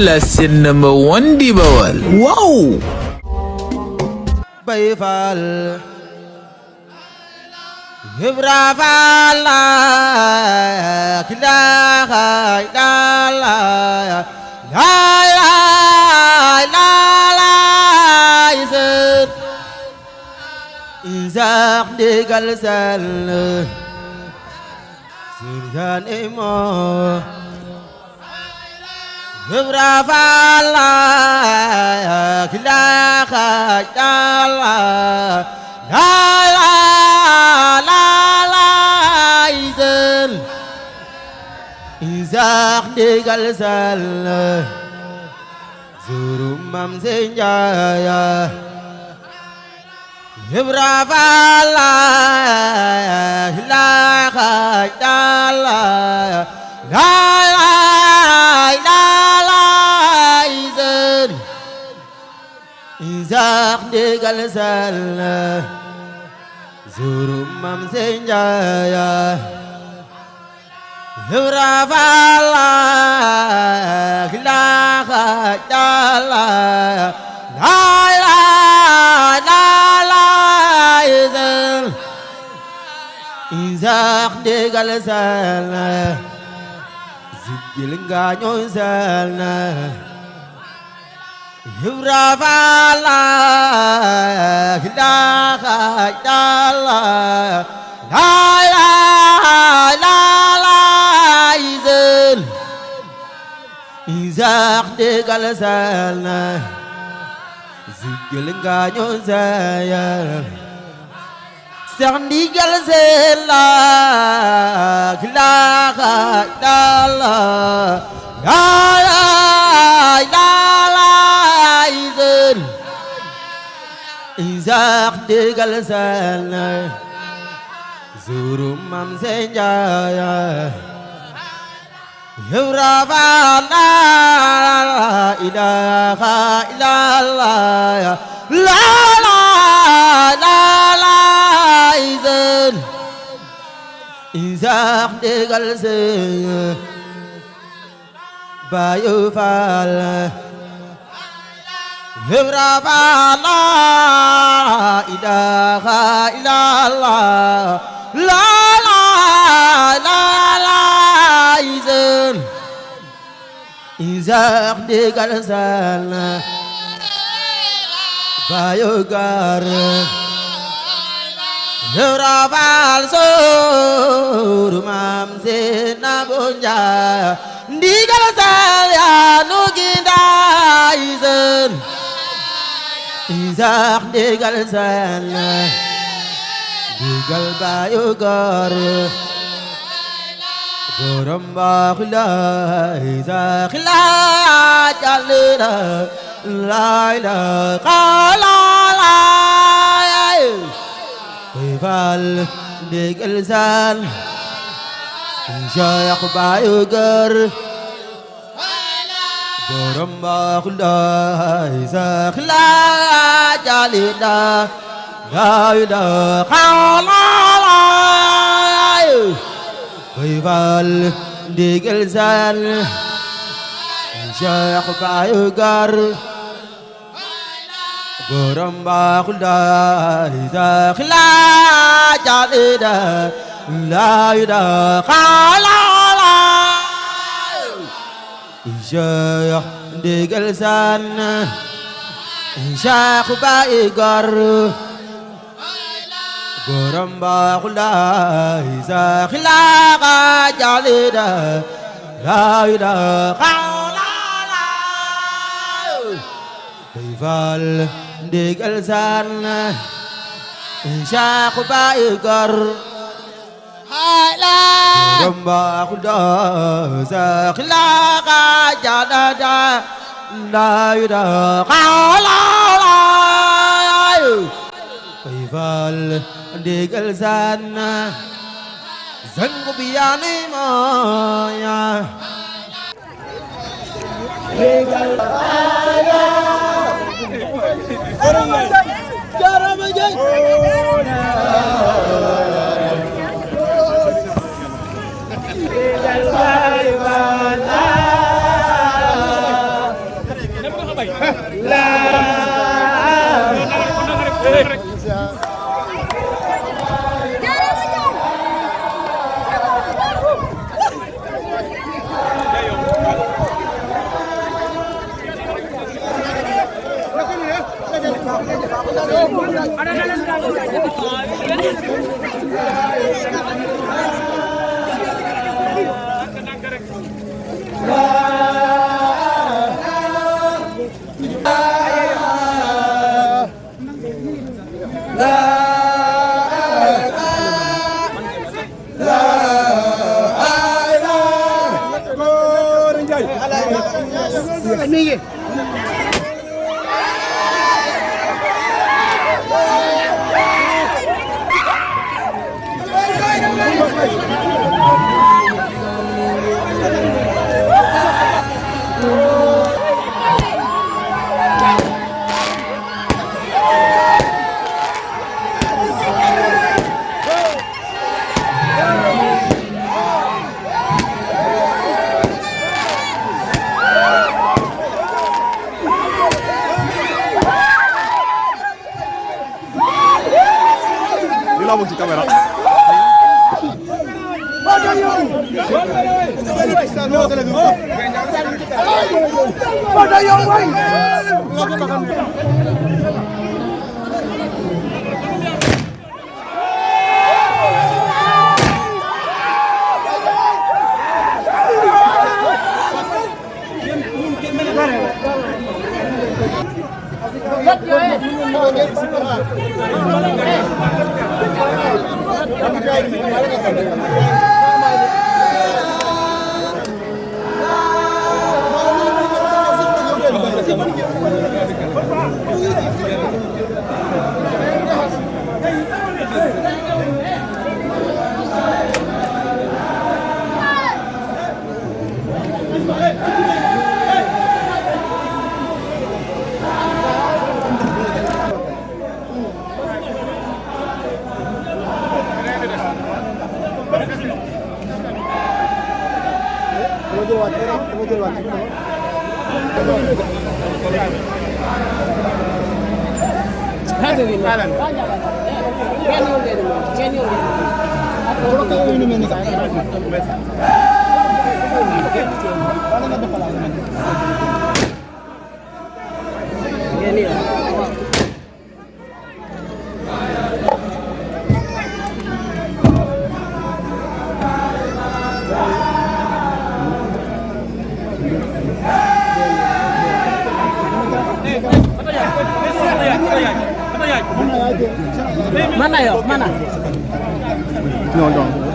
la scène number one di Bawal. Wow! Baay Faal Ibra Faal la ilaha illallah la ilaha illallah Isaak ndigal sell Sirjan imo Ibra Faal la ilaha illallah la Isaak ndigal sell Zuru Mam Sey Njaay Ibra Faal la ilaha illallah la ilaha Isaak ndigal sell Zuru Mam Sey Njaay Ibra Faal la ilaha illallah la ilaha Isaak ndigal sell Zigil nga ñooy sell Ibra Faal la ilaha illallah la Isaak ndigal sell Zigil nga ñooy sell Seex ndigal sell la ilaha illallah la ilaha Isaak ndigal sell Zuru Mam Sey Njaay Ibra Faal la ilaha illallah la Isaak ndigal sell Baay Faal Ibra Faal la ilaha illallah la Isaak ndigal sell Baay Gaar Ibra Faal Sooru Mam Sey Nabu Njaay ndigal sell yaa nu gindaay Isaak ndigal sell ndigal Baay Gaar borom baax la Isaak la jalina la ilaha Baay Faal ndigal sell Cheikh Baay Gaar borom baax la Isaak la jalina la ilaha Baay Faal ndigal sell Cheikh Baay Gaar borom baax la Isaak la jalina la ilaha Cheikh ndigal sell Cheikh Baay Gaar borom baax la Isaak la jalina la ilaha Baay Faal ndigal sell Cheikh Baay Gaar borom baax la Isaak la jalina la ilaha Baay Faal ndigal sell zangu biyani moya Miguel. Vamos de cámara. Mana ya? Mana? No, no.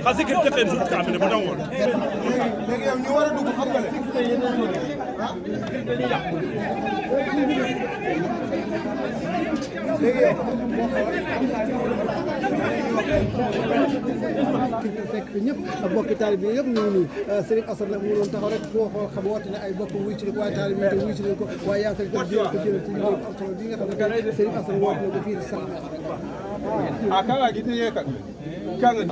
xasi ke jëteen su ka amene bu dangol léegi yow ñu war a dugg xam nga fekk fi ñëpp bokki taalibe bi yëpp ñu ngi nii Serigne Assane nag mu doon taxaw rek boo xool xam woote ne ay bokk wuy ci waaye taalibe yi wuy ci leen ko waaye yaa ko jël ko jël ci liggéey am solo bi nga xam ne Serigne Assane woote na ko fii sax ah kanga gitni ye kan kanga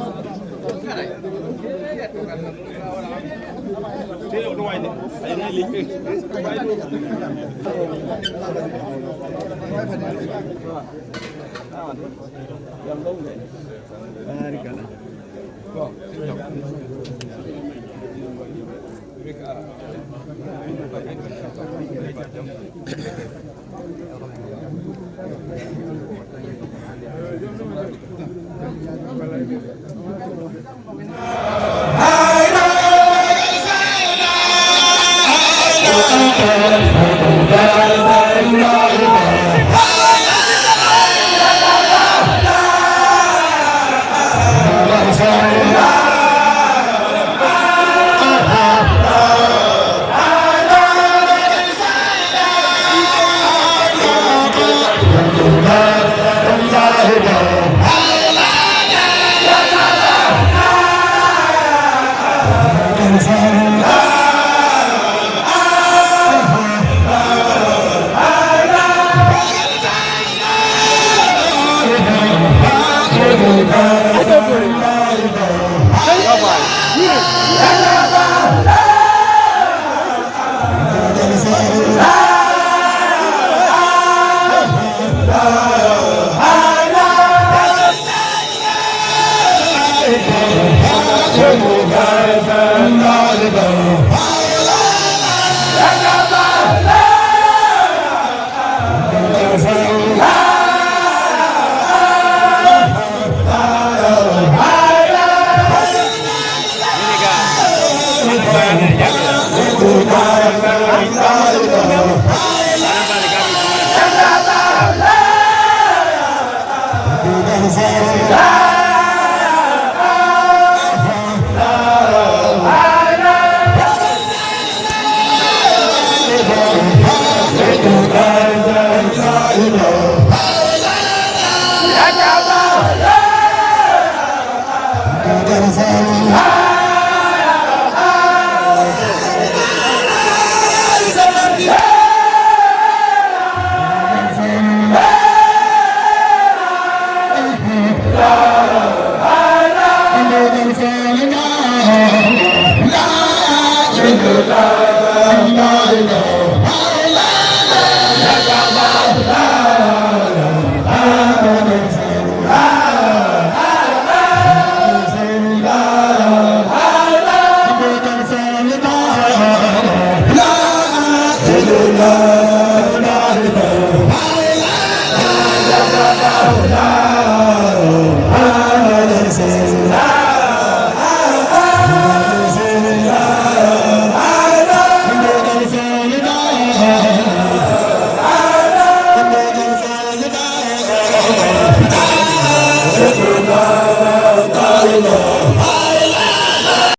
Say